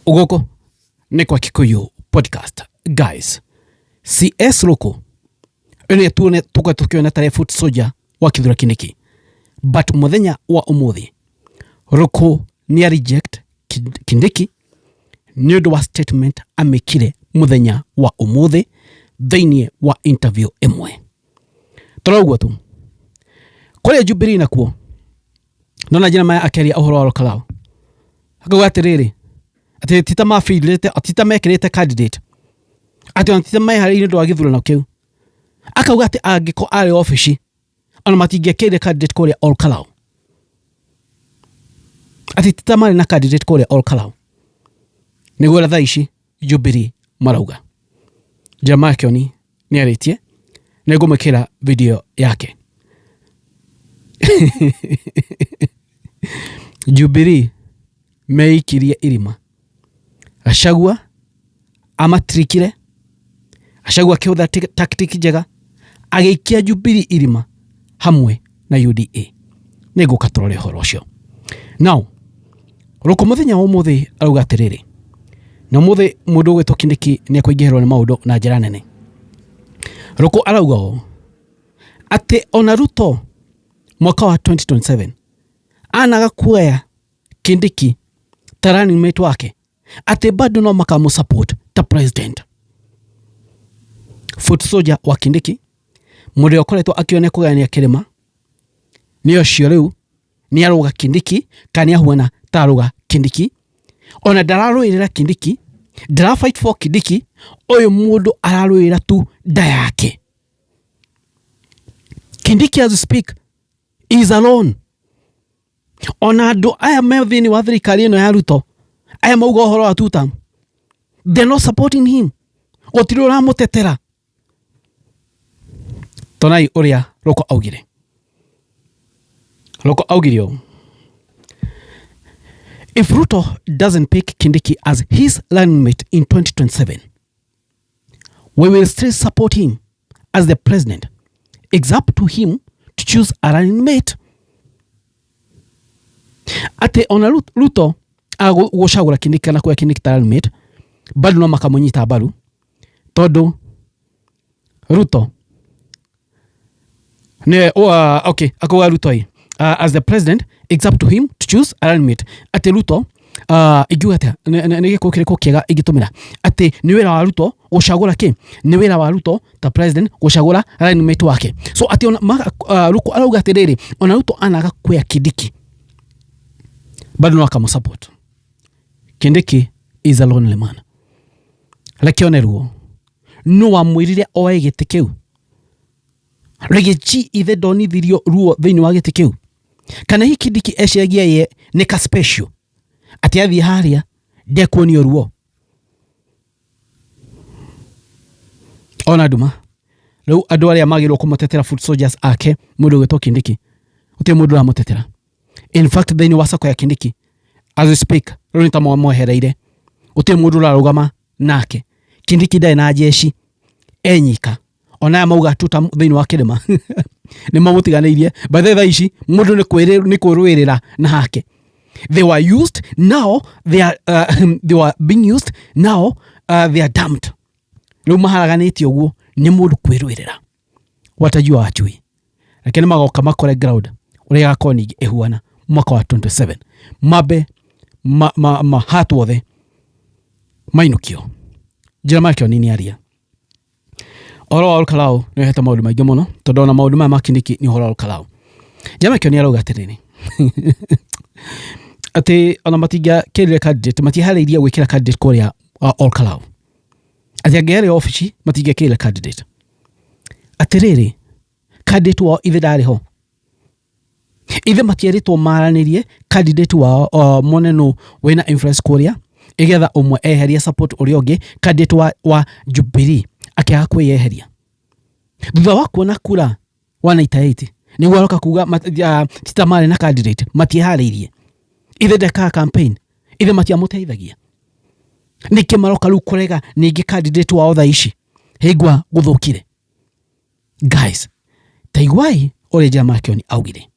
Gũkũ nĩ kwa Kikuyu Podcast. Guys, CS Ruku ĩno tuone tuka tukiona tarĩ foot soldier wa Kithure Kindiki, but mũthenya wa ũmũthĩ Ruku nĩ reject Kindiki nĩ ũndũ wa statement amĩkire mũthenya wa ũmũthĩ thĩinĩ wa interview ĩmwe. Toro ũguo tu kũrĩa Jubilee nakuo nona njĩra maya akĩaria ũhoro wa Olkalau akauga atĩrĩrĩ, atĩ ti ta mabindĩte, ti ta mekĩrĩte candidate, atĩ ona ti ta meharĩirie nĩ ũndũ wa gĩthurano kĩu. Akauga atĩ angĩkorwo arĩ obici ona matingĩekĩrire candidate kũrĩa Olkalau, atĩ ti ta marĩ na candidate kũrĩa Olkalau. Nĩguo thaa ici Jubilee marauga. Jeremiah Kioni nĩ arĩtie, nĩ ngũmwĩkĩra video yake. Jubilee meikirie irima, Gachagua amatirikire, Gachagua akĩhũthĩra tactic njega agĩikia Jubilee irima hamwe na UDA. Nĩ ngũka tũrore ũhoro ũcio. Now, Rũkũ mũthenya wa ũmũthĩ arauga atĩrĩrĩ, na ũmũthĩ mũndũ ũgwĩtwo Kindiki nĩ ekũingĩhĩrwo nĩ maũndũ na njĩra nene. Rũkũ arauga ũũ atĩ ona Ruto mwaka wa 2027 anaga kuoya Kindiki ta running mate wake, atĩ bado no makamũ support ta president. Foot soldier wa Kindiki mũndũ ũrĩa ũkoretwo akĩoneka kũgayania kĩrĩma nĩ ũcio rĩu nĩ arũga Kindiki kana nĩ ahuana ta arũga Kindiki, ona ndararũĩrĩra Kindiki, ndara fight for Kindiki, ũyũ mũndũ ararũĩra tu nda yake. Kindiki as we speak is alone. Ona andũ aya me thĩinĩ wa thirikari ĩno ya Ruto, aya mauga ũhoro wa tuta, they're not supporting him, gũtirĩ ũramũtetera. Tonai ũrĩa Roko augire. Roko augire ũũ: If Ruto doesn't pick Kindiki as his running mate in 2027, we will still support him as the president. It's up to him to choose a running mate. Atĩ ona Ruto agũcagũra Kindiki kana kuoya Kindiki ta running mate, bado no makamũnyita mbaru tondũ Ruto nĩwe okay, akauga Ruto ĩ as the president, it's up to him to choose a running mate. Atĩ Ruto ingiuga atĩa, nĩ gĩkũ kĩrĩkũ kĩega ingĩtũmĩra atĩ nĩ wĩra wa Ruto gũcagũra kĩ, nĩ wĩra wa Ruto ta president gũcagũra running mate wake. So atĩ ona Ruto arauga atĩrĩrĩ, ona Ruto anaga kuoya Kindiki bado no akamũsupport. Kindiki is a lonely man. Reke one ruo, no wamwĩrire oe gĩtĩ kĩu? Rĩgĩchi ithe ndonithirio ruo thĩinĩ wa gĩtĩ kĩu? Kana hihi Kindiki eciragia ye nĩ ka special, atĩ athiĩ harĩa ndekuonio ruo? Ona nduma rĩu andũ arĩa magĩrĩirwo kũmũtetera, foot soldiers ake, mũndũ ũgwĩtwo Kindiki, gũtirĩ mũndũ ũramũtetera. In fact, thĩinĩ wa sako ya Kindiki as we speak rĩu nĩ ta mwehereire, gũtirĩ mũndũ ũrarũgama nake. Kindiki ndarĩ na jeshi, enyika. Ona aya mauga tuta thĩinĩ wa kĩrĩma nĩ mamũtiganĩirie. By the way, thaa ici mũndũ nĩ kwĩrũĩrĩra na hake. They were used, now they are they were being used, now they are dumped. Rĩu maharaganĩtie ũguo nĩ mũndũ kwĩrũĩrĩra, watajua wacui. Reke nĩ magoka makore ground ũrĩa ĩgakorwo ningĩ ĩhuana mwaka wa 27, mambe mahatwo othe mainũkio. Jeremiah Kioni nĩ aria ũhoro wa Olkalau, nĩ ũhete maũndũ maingĩ mũno tondũ ona maũndũ maya ma Kindiki nĩ ũhoro wa Olkalau. Jeremiah Kioni arauga atĩrĩrĩ, atĩ ona matingĩakĩrire candidate, matiharĩirie gwĩkĩra candidate kũrĩa Olkalau, atĩ angĩarĩ obici matingĩakĩrire candidate. Atĩrĩrĩ, candidate wao ithe ndarĩ ho, ithe matierĩtwo maranĩrie candidate wao mone nũ wĩna influence kũrĩa, ĩgetha ũmwe eherie support ũrĩa ũngĩ. Candidate wa Jubilee akĩaga kwĩyeheria thutha wa kuona kura 198, nĩguo aroka kuga ti ta marĩ na candidate, matiĩharĩirie. Ithe ndekaga campaign, ithe matiamũteithagia, nĩkĩ maroka rĩu kũrega ningĩ candidate wao thaa ici hĩngwa gũthũkire? Guys, taiguai ũrĩa Jeremiah Kioni augire,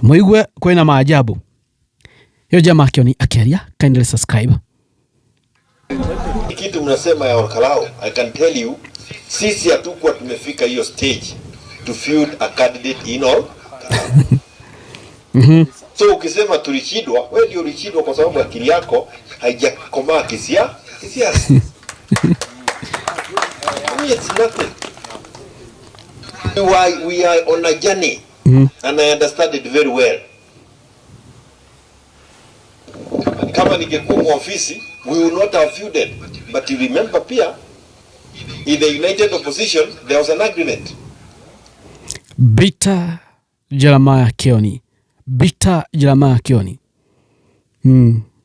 mũigue kwĩna maajabu. Yo Jeremiah Kioni akĩaria, kindly subscribe. Kitu mnasema ya Olkalou, I can tell you, sisi hatukuwa tumefika hiyo stage to field a candidate in Olkalou. So ukisema tulishindwa, wewe ndio ulishindwa kwa sababu akili yako haijakomaa kisiasa. Me, it's nothing. We are on a journey and I understand it very well. Kama ningekuwa kwa ofisi, we will not have feuded. But you remember pia, in the united opposition, there was an agreement. Bitter Jeremiah Kioni, Bitter Jeremiah Kioni.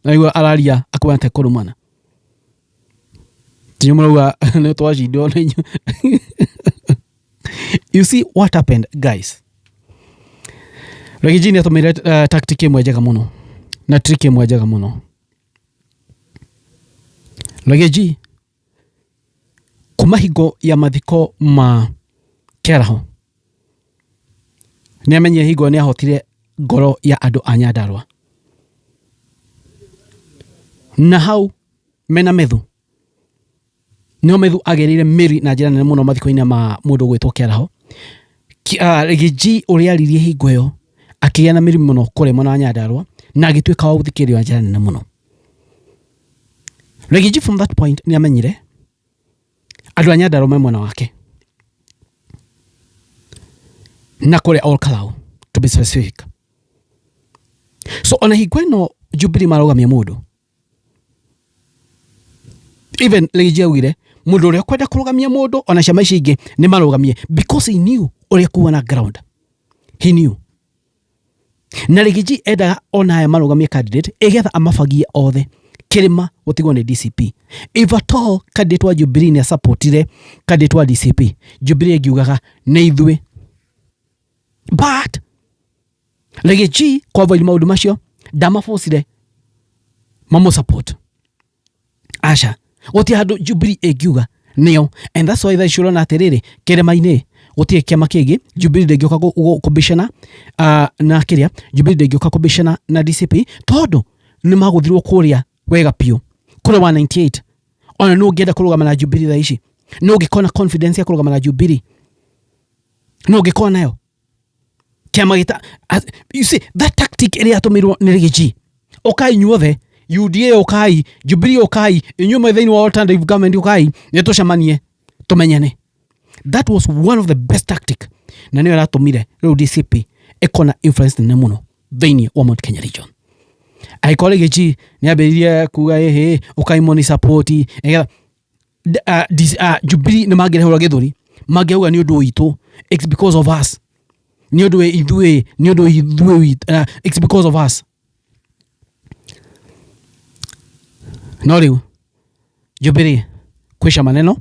Naigua araria akuona ta kũrumana tinyu mũrauga nĩ twacindwo nĩ inyuĩ. You see what happened, guys? Riggy G nĩ atũmĩire tactic ĩmwe njega mũno na trick ĩmwe njega mũno. Riggy G kuma hingo ya mathiko ma Kĩaraho nĩ amenyire hingo nĩ ahotire ngoro ya andũ a Nyandarua na hau mena Methu nĩho Methu agĩrĩire mĩri na njĩra nene mũno mathiko-inĩ ma mũndũ ũgwĩtwo Kĩaraho. Riggy G ũrĩa aririe hingo ĩyo akĩgĩa na mĩri mũno kũrĩa mwena wa Nyandarua na agĩtuĩka wa gũthikĩrĩrio na njĩra nene mũno. Riggy G from that point nĩ amenyire andũ a Nyandarua me mwena wake na kũrĩa Olkalou, to be specific. So ona hingo ĩno Jubilee marũgamia mũndũ, even Riggy G augire mũndũ ũrĩa ũkwenda kũrũgamia mũndũ ona ciama ici ingĩ nĩ marũgamie, because he knew ũrĩa kuwa na ground, he knew. Na Riggy G endaga ona aya marũgamie candidate ĩgetha amabagie othe kĩrĩma gũtigwo nĩ DCP. If at all candidate wa Jubilee nĩ asupportire candidate wa DCP, Jubilee ĩngiugaga nĩ ithuĩ. But Riggy G kwa avoid maũndũ macio, ndamabocire mamũ support. Aca, gũtirĩ handũ Jubilee ĩngiuga nĩo, and that's why thaa ici ũrona atĩrĩrĩ, kĩrĩma-inĩ gũtirĩ kĩama kĩngĩ. Jubilee ndĩngĩũka kũbicana na kĩrĩa, Jubilee ndĩngĩũka kũbicana na DCP tondũ nĩ magũthirwo kũrĩa wega biũ kũrĩa 198. Ona nũ ũngĩenda kũrũgama na Jubilee thaa ici? Nũ ũngĩkorwo na confidence ya kũrũgama na Jubilee? Nũ ũngĩkorwo nayo kĩama gĩta? You see that tactic ĩrĩa yatũmĩirwo nĩ Riggy G, ũkai inyuothe, UDA ũkai, Jubilee ũkai, inyuĩ mwĩ thĩinĩ wa alternative government ũkai, nĩ tũcemanie tũmenyane. That was one of the best tactic na nĩyo ĩratũmire rĩu DCP ĩkorwo na influence nene mũno thĩinĩ wa Mount Kenya region. Angĩkorwo Riggy G nĩ ambĩrĩirie kuga ĩhĩ ũkai money support nĩgetha Jubilee nĩ mangĩrehũra gĩthũri, mangĩauga nĩ ũndũ witũ, it's because of us, nĩ ũndũ ithuĩ, nĩ ũndũ ithuĩ, it's because of us. No rĩu Jubilee kwisha maneno,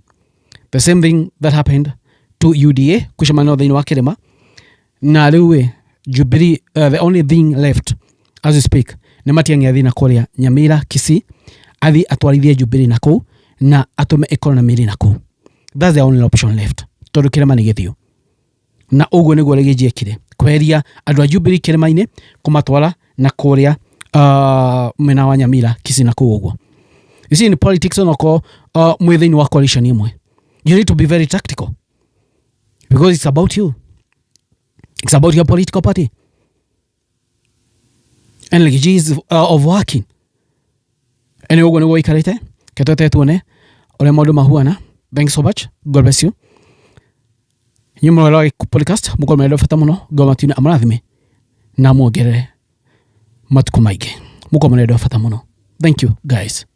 the same thing that happened to UDA, kwisha maneno thĩinĩ wa kĩrĩma. Na rĩu ĩ Jubilee, the only thing left as we speak nĩ Matiang'i athiĩ na kũrĩa Nyamira, Kisii, athiĩ atwarithie Jubilee na kũu na atũme ĩkorwo na mĩri na kũu. That's the only option left tondũ kĩrĩma nĩ gĩthiũ. Na ũguo nĩguo Riggy G ekire kweheria andũ a Jubilee kĩrĩma-inĩ kũmatwara na kũrĩa mwena wa Nyamira, Kisii na kũu ũguo. You see, in politics, onokorwo mwĩ thĩinĩ wa coalition ĩmwe, you need to be very tactical because it's about you, it's about your political party, and Riggy G is of working. Anyway, ũguo nĩguo ikarĩte ketwete tuone ũrĩa maũndũ mahuana. Thank you so much, God bless you. Inyuĩ mũrora podcast mũkorwo marĩ bata mũno. Ngoma amũrathime na muongerere matukũ maingĩ. Mũkorwo marĩ bata mũno. Thank you, guys.